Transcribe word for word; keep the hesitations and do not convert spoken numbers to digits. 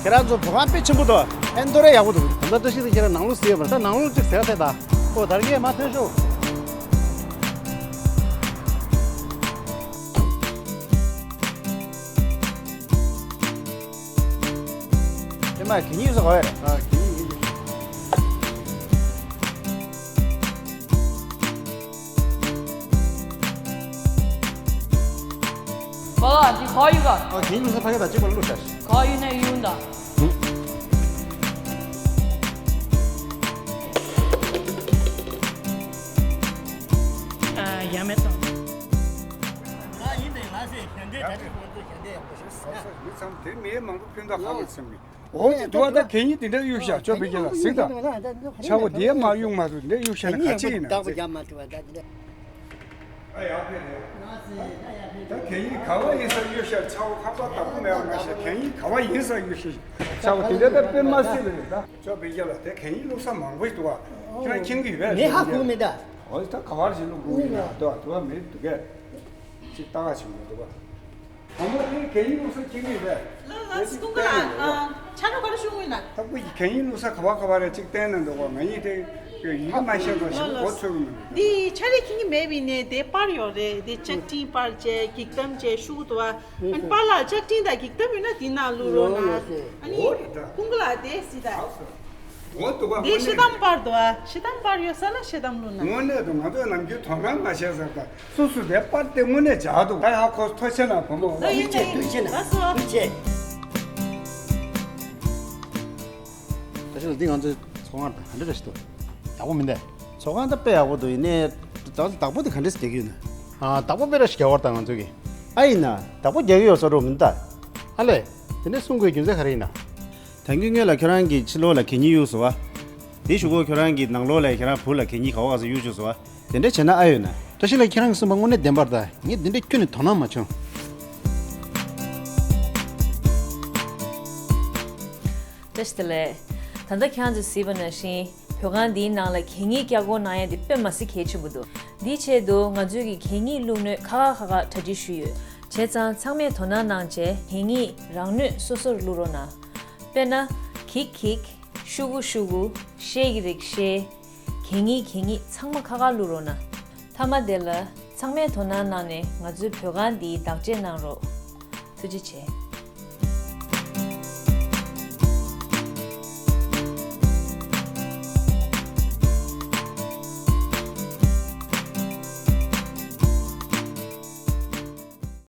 ཁྱེད་རང་ཚོ་བོད་ཁང་དཔེ་ཆེན་པོ་འདུག་ཨེ་འདུག་རེད། ཡག་པོ་འདུག་ད་ལྟ་བཀྲ་ཤིས་དང་ཁྱེད་རང་ནང་ལོགས་ཟེར་བར་ད་ནང་ལོགས་གཅིག་ཟེར་ཟེར་ད། ཨོ་ད་རྒྱས་མ་ཐོན་ཤོག་དེ་མ་གད་སྙིགས་བཟོ་ག་བས་རེད། ཨ་གད་སྙིགས་ཡིན། ཨོ་འདི་ག་ཡོད་ག་ཨ་གད་སྙིགས་བཟོ་ཕ་གི་ད་གཅིག་པར་བླུགས་ཤག་ག་ཡོད་ན་ཡོད་ད། ཨ་ཡ་མེད་དང་། ང་ཡིན་ནས་ང་ཟེར་ཞལ་འདེབས་ད་ཅི་ཁོང་ཚོ་ཞལ་འདེབས་ཡག་པོ་ཞིག་ཟེར། མི་ཚང་དེ་མིའི་མང་པོ་ཕུན་ཐོགས་ཁ་ལ་ཚིམ་གི། འོ་དེ་དུ་བ་ད་གད་སྙིགས་དེ་འདྲ་གཡུག་ཤག་ཅོ་བི་ཀེ་ལ་གཟིགས་དང་། ཆ་བོ་དེ་མ་གཡུག་མ་ཐུབ་དེ་འདྲ་གཡུག་ཤག་ན་ག་ཅི་ཡིན་ན་ཟེར། ཨ་ཡག་ཕེ་རེད། ད་གད་སྙིགས་ག་བ་ཡིན་ས་གཡུག་ཤག་ཆ་བོ་ཁ་པར་བདག་པོ་མེད་པ་མ་ཤེས། གད་སྙིགས་ག་བ་ཡིན་ས་གཡུག་ཤག་ཆ་བོ་དེ་འདྲ་ད་དཔེ་མ་སྲིད་པ་རེད་ད། ཅོ་བི་ཀེ་ལ་དེ་གད་སྙིགས་བླུགས་ས་མང་པོ་ཞིག་འདུག་བ། ཁྱོད་རང་མཁྱེན་གི་ཡོད་པས། ངས་ཧ་གོ་མེད་ད། འོ་ད་ག་བར་ཞིག་བླུགས་དགོས་ཡིན་ན་དུ་བ་དུ་བ་མེད་འདུག་གས། ཅིག་ལྟ་ག་ཞིག་མི་འདུག་བ། དང་པོ་དེ་གད་སྙིགས་བླུགས་ས་གཅིག་རེད་པས། ལ་ལ་སི་ཀུན་དགའ་ལ་ཆ་རོགས་ག་རེ་ཞུ་དགོས་ཡིན་ན། ད་སྐུ་ཡི་གད་སྙིགས་བླུགས་ས་ག་བ་ག་བ་རེད་ཅིག་བསྟན་ན་འདུག་གོ། ང་གཉིས་དེ་ཡིད་མ་ཤེས་པ་ཞིག་གོ་ཚོད་མི་འདུག་འདི་ཆ་རེ་ཁྱེད་ཀྱི་མེད་པའི་ནས་དེ་པར་ཡོད་རེད། དེ་ལྕགས་ཀྲིན་པར་བཅས་འགྱིག་དམ་བཅས་ཤུ་གུ་དུ་བ། ཨ་ནི་པར་ལ་ལྕགས་ཀྲིན་དང་འགྱིག་དམ་ཡོད་ན་དེ་ནང་བླུགས་རོགས་གནང་། ཨ་ནི་ཀུན་དགའ་ལ་དེ་སི་ད། འོ་འདུག་ག་དེ་ཤི་དམ་པར་འདུག་ཨ། ཤི་དམ་པར་ཡོད་ས་ལ་ཤི་དམ་བླུགས་ན། དངོས་གནས་དུ་ང་ཚོས་ནམ་རྒྱུན་དོ་སྣང་མ་བྱས་ཟེར་ད། སོ་སོ་དེ་པར་དེ་དངོས་གནས་བྱ་འདུག་ད་ཡང་ཁོ་ཐོ་ཆེ་ན་བུ་མོ། ལ་ཡིན་ཐུགས་རྗེ་ཆེ་ན། ལགས་སོ། ཐུགས་རྗེ་ཆེ། ད་ཆ་ལ་འདི་ང་ཚོའི་ཚོགས་ཁང་དང་ག་འདྲ་འདྲ་ཞིག་འདུག་ཡག་པོ་མིན་ཏེ། ཚོགས་ཁང་ད་དཔེ་ཡག་པོ་འདུག་ཡིན་ནའི་ད་བདག་པོ་དེ་ག་འདྲས་རྒྱག་གི་ཡོད་ན། ཨ་བདག་པོ་དཔེ་ར་ཞིག་རྒྱག་བར་དང་ང་ཚོ་གི། ཨ་ཡིན་ན་བདག་པོ་རྒྱག་གི་ཡོད་ས་རོ་མིན་ད། ཨ་ལས། དེ་འདྲས་གསུང་དགོས་རྒྱུ་མཚན་ག་རེ་ཡིན་ན། ད་གིན་སྔོན་ལ་ཁྱོད་རང་གིས་ཕྱི་ལོགས་ལ་གད་སྙིགས་གཡུགས་སོང་བ། དེ་གཞུག་གུ་ཁྱོད་རང་གིས་ནང་ལོགས་ལ་ཁྱེད་རང་བུ་ལ་གད་སྙིགས་ག་བ་ག་ས་གཡུགས་བཅུག་སོང་བ། དེ་འདྲ་བྱས་ན་ཨ་ཡོད་ན། བཀྲ་ཤིས་ལགས་ཁྱེད་རང་གི་གསུངས་པ་དངོས་གནས་བདེན་པར་ད་ངས་འདི་འདྲ་ཁྱོན་ནས་དོ་སྣང་མ་བྱུང་། བཀྲ་ཤིས་བདེ་ལེགས། ད་ལྟ་ཁྱེད་རང་ཚོས་གཟིགས་པ་ནང་བཞིན་བོད་ཁང་འདིའི་ནང་ལ་གད་སྙིགས་བཀྱག་འགོག་གནང་ཡ་འདི་དཔེ་མ་སྲིད་གལ་ཆེན་པོ་འདུག་འདིའི་ཆེད་དུ་ང་ཚོས་ཀྱི་གད་སྙིགས་བླུགས་སྣོད་ཁག་ཁག་ཁག་ཁག་གྲ་སྒྲིག་ཞུས་ཡོད། བྱས་ཙང་ཚང་མས་དོ་སྣང་གནང་བྱས་གད་སྙིགས་རང་སྣོད་སོ་སོར་བླུགས་རོགས་གནང་། དཔེར་ན། འགྱིག་འགྱིག་ཤུ་གུ་ཤུ་གུ། ཤེལ་གྱི་རིགས་ཤེལ། གད་སྙིགས་གད་སྙིགས་ཚང་མ་ཁག་ཁག་བླུགས་རོགས་གནང་། མཐའ་མ་དེ་ལ་ཚང་མས་དོ་སྣང་གནང་ནས་ང་ཚོའི་བོད་ཁང་འདིའི་བདག་གཅེས་གནང་རོགས། ཐུགས་རྗེ་ཆེ།